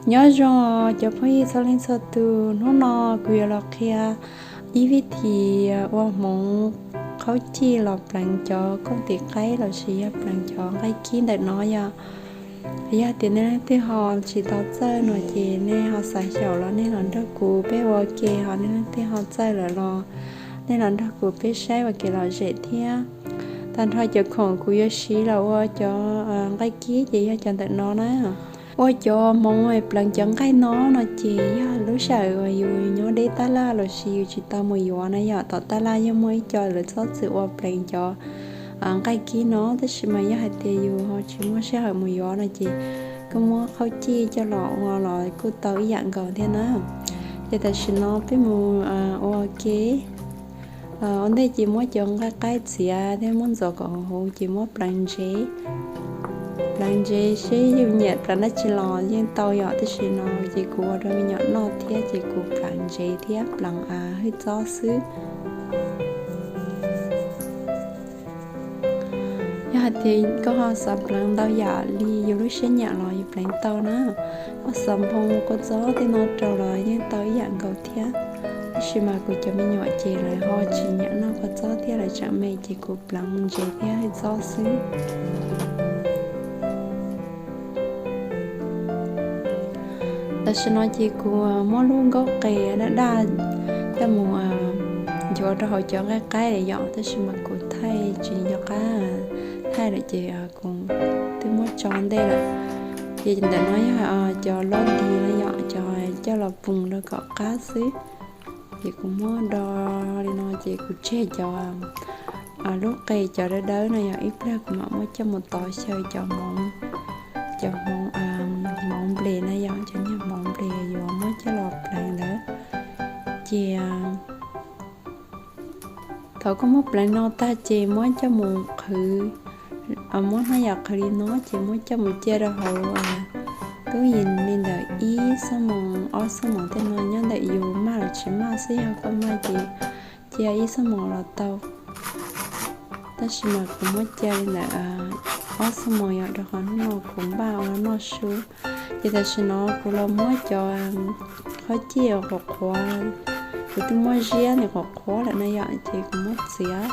Nyob zoo cov phooj ywg txhua leej txhua tus, hnub no kuv yuav los qhia ib vib thim ua hmoov qhaub cij los pleev cov kooj tis qaib lossis yog pleev cov nqaij kib ntawm no yom. Yog tias nej leej twg ho tsis tau txawj no ces nej ho xav xyaum los nej los nrog kuv peb ua ke, ho nej leej twg ho txawj lawm los nej los nrog kuv peb saib ua kev lom zem thiab. Tag nrho cov khoom kuv yuav siv los ua cov nqaij kib ces yog cov ntawm no na. Ua cov hmoov pleev cov nqaij no no ces yog lub sij hawm uas yus nyob deb tab laj lossis yus tsis tau mus yuav na yom. Tom tab laj yeej muaj ib co lawv txhob txwm ua pleev cov nqaij kib no, tab sis mas yog hais tias yus ho tsis muaj sij hawm mus yuav no ces kuj muab qhaub cij coj los ua los kuj tau ib yam nkaus thiab na. Ces tam sim no peb mus ua ke. Ua ntej ces muab cov nqaij qaib txiav thiab muab ntxuav kom huv ces muab pleev ntsev. Pleev ntsev seb yus nyiam pleev dab tsi los yeej tau yom, tab sis no ces kuv ua rau me nyuam noj thiab ces kuv pleev ntsev thiab pleev hwj txob xwb. Yog hais tias koj ho xav pleev ntau yam li yus lub siab nyiam los yus pleev tau na. Koj xav nphoo kua txob tej no rau los yeej tau ib yam nkaus thiab. Tab sis mas kuv cov me nyuam ces lawv ho tsis nyiam noj kua txob thiab, lawv tseem me ces kuv pleev ntsev thiab hwj txob xwb. Tam sim no ces kuv muab lub nkaub qe daj daj coj mus nchuav rau hauv cov nqaij qaib lawm yom, tab sis mas kuv thaij tsis nco qab thaij lawm ces kuv twb muab tso ntej lawm. Ces ntawm no yog cov lob di no yom, cov coj los pum rau kom qab xwb. Ces kuv muab do li no ces kuv tseg cov lub qe cov dawb dawb no yom, ib pliag kuv mam muab coj mus tov xyaw cov hmoov, cov hmoov, hmoov nples na yom, cov niag hmoov nples yuav muab coj los pleev ntawd. Ces thaum koj muab pleev no tag ces muab coj mus qhwv, muab hnab yam qhwv li no ces muab coj mus cia rau hauv tub yees li ntawm ib xuab moos ob xuab moos tej no, nyob ntawm yus maj los tsis maj xwb, yog koj maj ces cia ib xuab moos los tau. Tab sis mas kuv muab cia li ntawm ob xuab moos yom, rau qhov hnub no kuv npaj ua noj su. Ces tam sim no kuv los muab cov qhaub cij uas qhuav qhuav, kuv twb muab ziab nws qhuav qhuav lawm na yom, ces kuv muab txiav,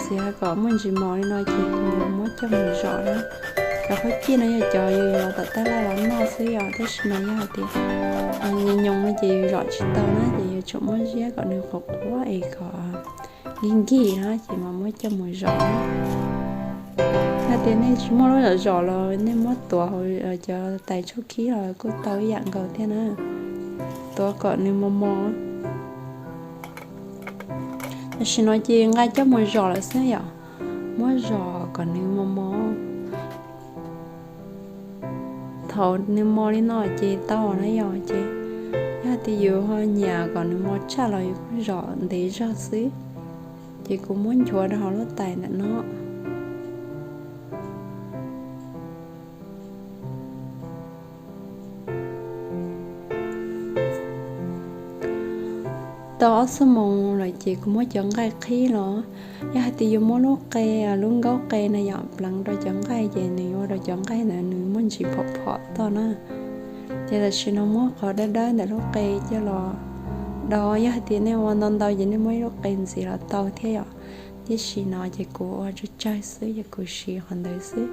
txiav kom muaj ntsis mos li no ces kuv yuav muab coj mus zom na. Cov qhaub cij no yog cov yus yuav tom tab laj los noj xwb yom, tab sis mas yog hais tias nyoos nyoos no ces yus zom tsis tau na, ces yuav tsum muab ziab kom nws qhuav qhuav es kom nkig nkig na ces mam muab coj mus zom na. Yog tias nej tsis muaj lub zom zom los nej muab tuav hauv cov tais tshuab khib los kuj tau ib yam nkaus thiab na. Tuav kom nws mos mos. Tam sim no ces nqa coj mus zom lawm xwb yom. Muab zom kom nws mos mos. Thaum nws mos li no ces tau na yom, ces yog tias yus ho nyiam kom nws mos tshaj los yus kuj zom ntev zog xwb. Ces kuv muab nchuav rau hauv lub tais ntawm no. Tau ob xuab moos lawm ces kuv muab cov nqaij qhib los. Yog hais tias yus muab lub qe, lub nkaub qe na yom pleev rau cov nqaij ces nws yuav ua rau cov nqaij ntawd nws muaj ntsis phom phom toj na. Ces tam sim no muab qhov dawb dawb ntawm lub qe coj los do, yog hais tias nej ua ntau ntau ces nej muab ib lub qe ntxiv los tau thiab yom. Tiam sis no ces kuv ua tsawg tsawg xwb ces kuv siv qhov ntawd xwb.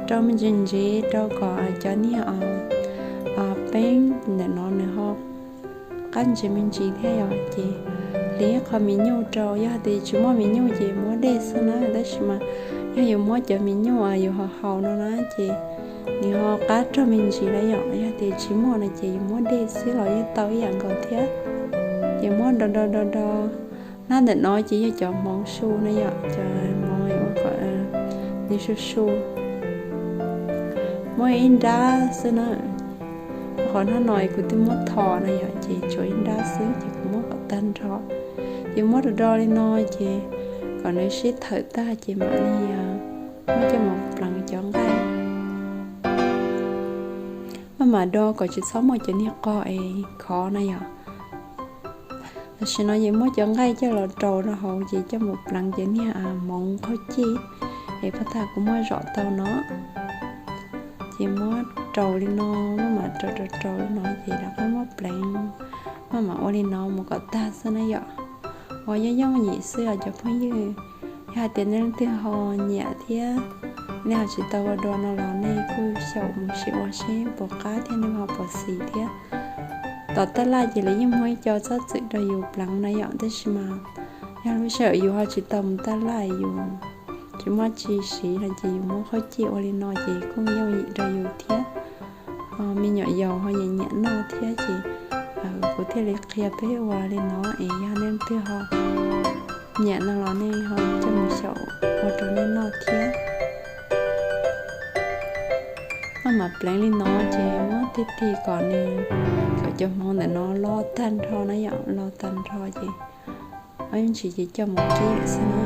Rau me ntsis ntsev rau kom cov niag peeb ntawm no nws ho qab ntsev me ntsis thiab yom, ces hliv ib qho me nyuj rau. Yog tias tsis muaj me nyuj ces muab dej xwb na, tab sis mas yog yus muab cov me nyuj yus ho haus no na ces nws ho qab rog me ntsis lawm yom. Yog tias tsis muaj no ces yus muab dej xwb los yeej tau ib yam nkaus thiab. Ces muab do do do do. Hnab ntawm no ces yog cov hmoov su na yom, cov hmoov ua kom nws su su. Muab ib nrab xwb na. Qhov hnab no kuv twb muab tho na yom, ces tshuav ib nrab xwb ces kuv muab kom tag nrho. Ces muab do do li no ces kom nws sib thawm tag ces mam li muab coj mus pleev cov nqaij. Maj mam do kom tsis txhob muaj cov niag qog es khov na yom. Tam sim no ces muab cov nqaij coj los rau rau hauv ces coj mus pleev cov niag hmoov qhaub cij es pab tag kuv muab zom tau no. raus li no, maj mam raus raus raus li no ces rov qab muab pleev, maj mam ua li no mus kom tag xwb na yom. Ua yooj yooj yim xwb os cov phooj ywg. Yog hais tias nej leej twg ho nyiam thiab nej ho tsis tau ua dua no los nej kuj xyaum mus sim ua seb puas qab thiab nej ho puas xis thiab. Tom taj laj ces lawv yeej muaj ib co txhob txwm rau yus pleev na yom, tab sis mas yog lub sij hawm yus ho tsis tau mus taj laj, yus tsis muaj tsi siv no ces yus muab khaub cij ua li no ces kuj yooj yim rau yus thiab. Me nyuam yaus ho nyiam nyiam noj thiab ces kuv thiaj li qhia peb ua li no es yog nej leej twg ho nyiam no los nej ho coj mus xyaum ua rau nej noj thiab. Maj mam pleev li no ces muab tig tig kom nws, kom cov hmoov ntawm no loj tag nrho na yom, loj tag nrho ces ib ntsis ces coj mus kib lawm xwb na.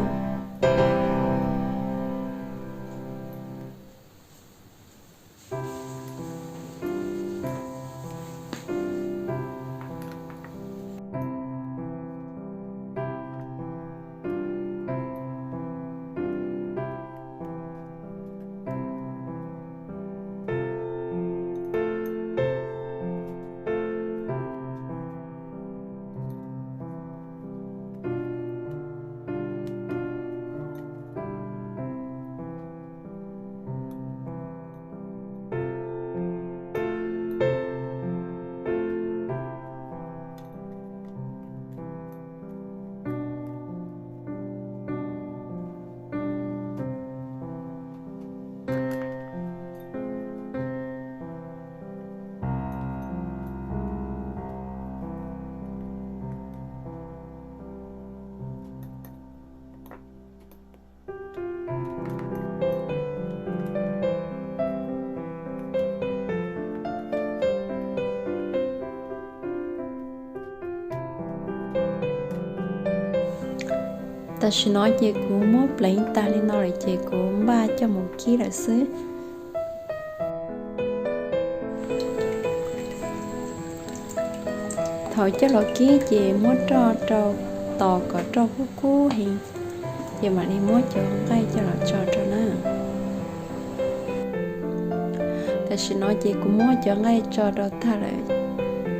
Tam sim no ces kuv muab pleev tag li no lawm ces kuv npaj coj mus kib lawm xwb. Thaum coj los kib ces muab roj rau tos kom roj kub kub heev, ces mam li muab cov nqaij coj los tso rau na. Tam sim no ces kuv muab cov nqaij tso rau tag lawm,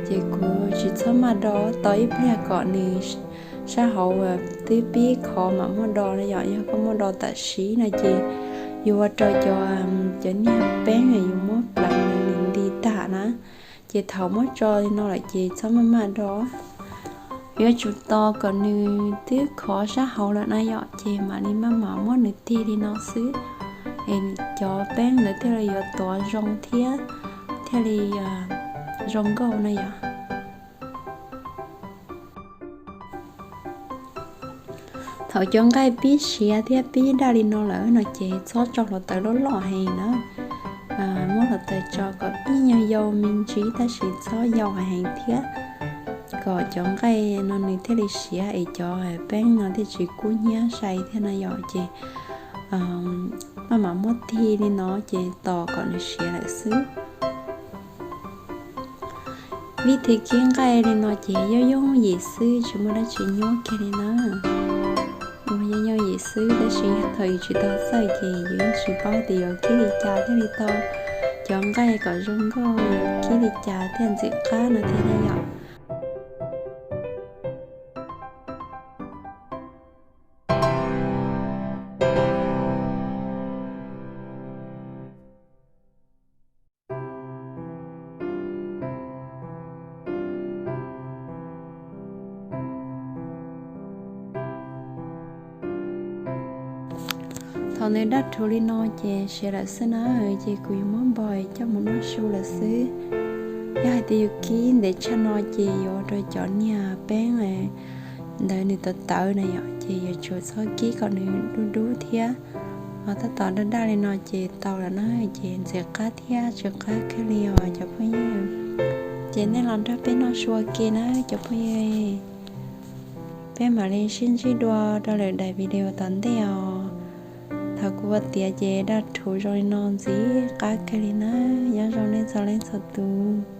ces kuv tsis txhob maj do, tos ib pliag kom nws sab hauv twb pib khov mam muab do na yom. Yog koj muab do tam sim no ces yuav ua rau cov, cov niag peeb yus muab pleev nws nti tag na. Ces thaum muab tso li no lawm ces txhob maj maj do. Yuav tsum tos kom nws twb khov sab hauv lawm na yom, ces mam li maj mam muab nws tig li no xwb, es cov peeb ntawd thiaj li yuav tuav zoo thiab thiaj li zoo nkauj na yom. Thaum cov nqaij pib siav thiab pib daj li no lawm no ces txhob tso hluav taws loj loj heev na. Muab hluav taws tso kom ib nyuag yau me ntsis tab sis txhob yau heev thiab, kom cov nqaij no nws thiaj li siav es cov peeb no thiaj tsis kub hnyiab sai thiab na yom. Ces maj mam muab tig li no ces tos kom nws siav lawm xwb. Vib thib kib nqaij li no ces yooj yooj yim xwb, tsis muaj dab tsi nyuaj kiag li na. Ua yooj yooj yim xwb tab sis thaum yus tsis tau txawj ces yus yeej tsis paub tias yuav kib li cas thiaj li tau cov nqaij kom zoo nkauj, yuav kib li cas thiaj ntxim qab no thiab na yom. Thaum nws daj rhuv li no ces siav lawm xwb na, ces kuv yuav muab npog coj mus noj su lawm xwb. Yog hais tias yus kib ntev tshaj no ces yuav ua rau cov niag peeb ntawd nws tawv tawv na yom, ces yuav tsum txhob kib kom nws dub dub thiab. Tab tom daj daj li no ces tau lawm na, ces ntxim qab thiab tsw qab kawg li os cov phooj ywg. Ces nej los nrog peb noj su ua ke na cov phooj ywg. Peb mam li sib ntsib dua rau lwm daim video tom ntej os. Thaum kuv ua tiav ces daj rhuv zoo li no ntxim qab kawg li na. Nyob zoo nej txhua leej txhua tus.